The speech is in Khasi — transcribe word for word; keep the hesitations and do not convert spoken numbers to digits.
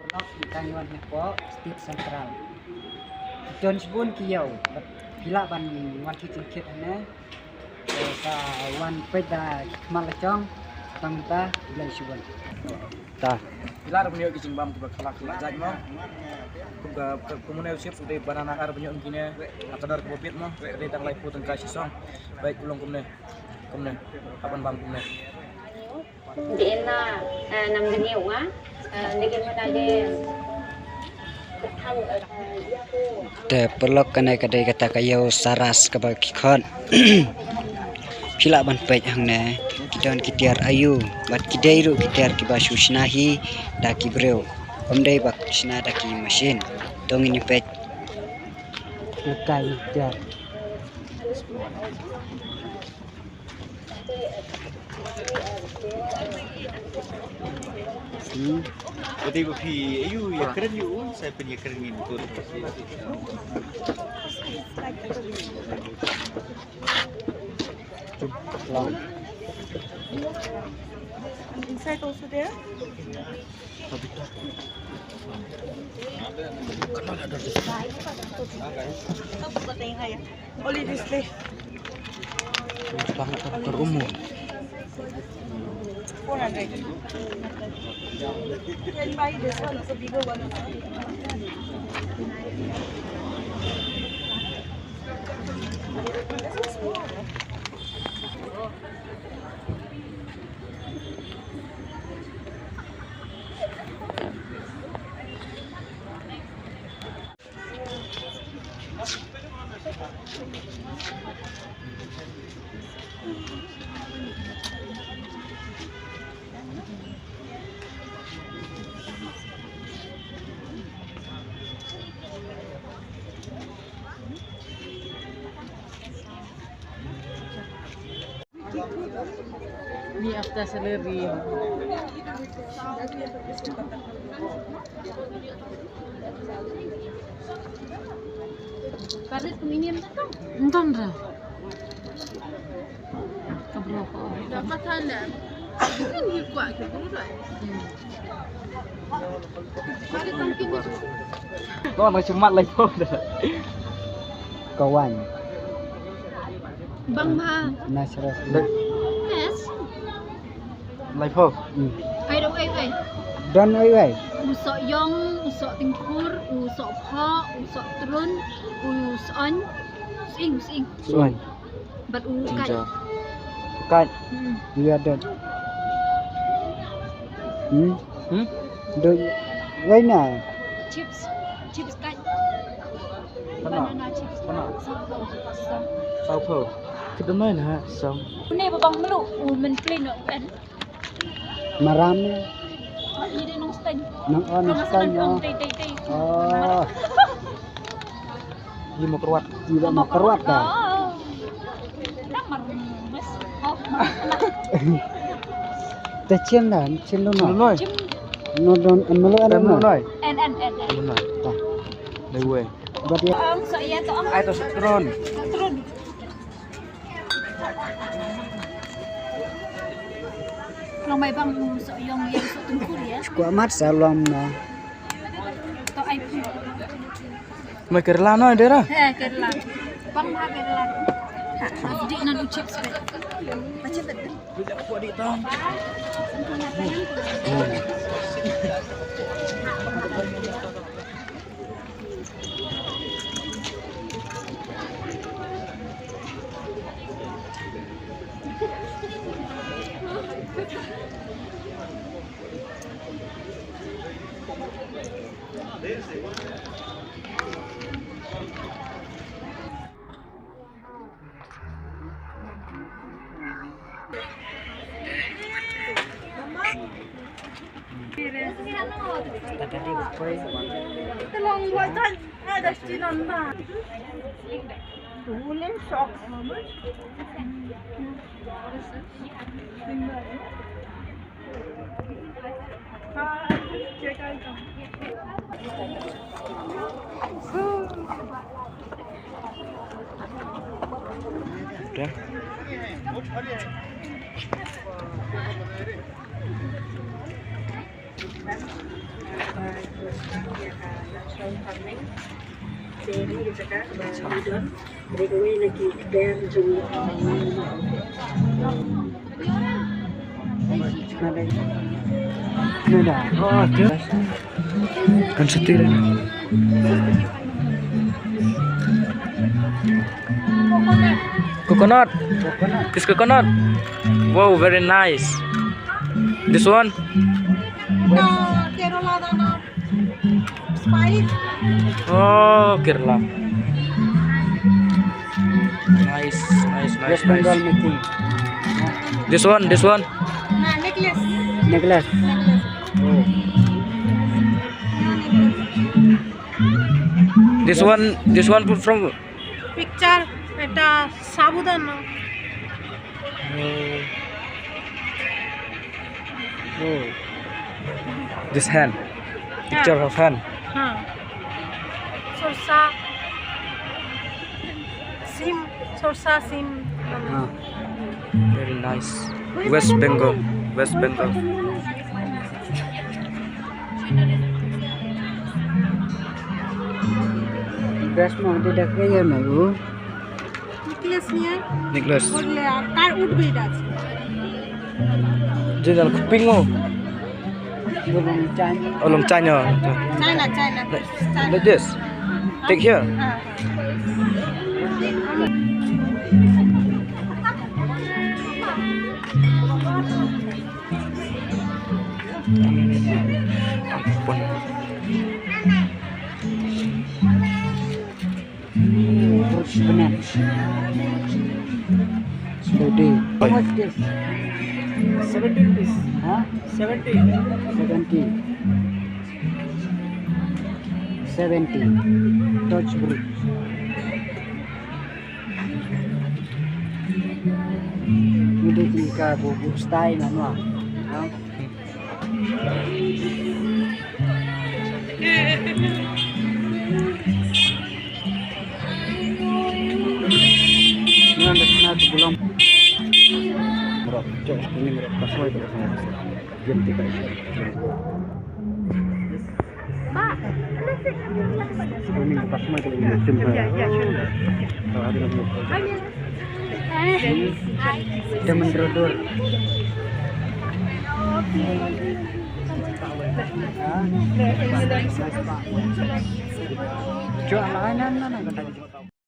Lok ki tang wan hapoh State Central. Don shibun ki ïew. Phi lah ban wan ki jingkit hangne. Sa wan peit da ki khmat la jong. Tang ta, Blei shibun. Ta. Phi lah ban ïoh ki jingbam kiba khlak khlak jait mo. Kum ka, ka, kumne u chips u dei banana ar ban ïoh kine. Ka dor kaba bit mo. Ka dei tang laiphew tyngka shi song. Beit u long kumne. Kumne. Hap ban bam kumne. Dei na, eh, nam dei nga, eh, dei mana dei. Te paralok, kane ka dei kata ka ïew saras kaba ki khot. Phi lah ban peit hangne, ki don ki tiar aïu, bad ki dei ruh ki tiar kiba shu shna hi da ki briew. Ym dei ba shna da ki machine. To ngin ïa peit. Lehkai ki tiar. Hmm. Ade ba phi aïu ïa kren ïa u, sa pynïakren ïa u. Inside also there? Only this place. Four hundred. Can buy this one also, bigger one also. This is small. Ni after salary. Parit kumini em ta? Entong ra. Ka bro ko. Dapat tanda. Kan hi kwa ke bro. Hmm. Parit kumini. Ko na chumat lai ko da. Kawan. Bang ma. Nasrul. Yes. Laiphew. Hmm. Ai, dong ai, ai. Don ai, ai. U soh ïong, u soh tyngkhur, u soh phoh, u soh trun, u soh on. Sing, sing. Soh on. Bad u kait. Kait. Hmm. Ïa don. Hmm? Hmm? Don. Wei na. Chips. Chips kait. Pana? Banana chips. Pana? Sawphew. Sawphew. Sawphew. Kita main ha, song. Une ba bang melu, u men play no en. Maram ne? Ini dia nong stand. Nong, oh, nong stand, oh. Dei, dei, dei. Oh. Ini mau keruat. Tidak mau keruat dah. Oh. Namar mas. Oh. Te chin da, chin lu no. Chin lu noi. No don, en melu, en melu noi. En, en, en, en. Melu noi. Tah. Dei wei. Bad ïa. Ang sa ïa to ang. Ai to sa trun. Trun. Long mai bang, um, soh ïong ïa soh tyngkhur ïa. Skwah mat sa long na. To ai phi. Mai Kerala no dera? He, Kerala. Bang ma Kerala. Ha, di nan u chips pe. Pachet pe. Farming. Te ni ka jaka ba ngi don. Dei kawei na ki ber jong ngi. Nada. Nada. Oh, tu. Kan setir. Coconut. Coconut. This coconut. Wow, very nice. This one. Kerala dana. Spice. Oh, Kerala. Nice, nice, nice, West Bengal nice. Making. This one, this one. Nah, necklace. Necklace. Necklace. Oh. This one, this one put from Picture, eta sabudana. Oh. Oh. This hand. Picture of hand. Ha. Sorsa. Sim. Sorsa sim. Ha. Very nice. West Bengal. West Bengal. Best mo, di dak ya na yu. Necklace nia. Necklace. Or le, ah, kar ut bhi das. Je dal kuping mo. Ulung China. Ulung China. China, China. China. Like this. Take here. Ah. Ampun. Fruits banana. Slowly. How much this? Seventy rupees. Huh? Seventy. Seventy. Seventy. Touch fruits. Ni dei ki ka bu, bu style na nwa. Huh? Lemon dor-dor. Jom lah, na, na, na, na.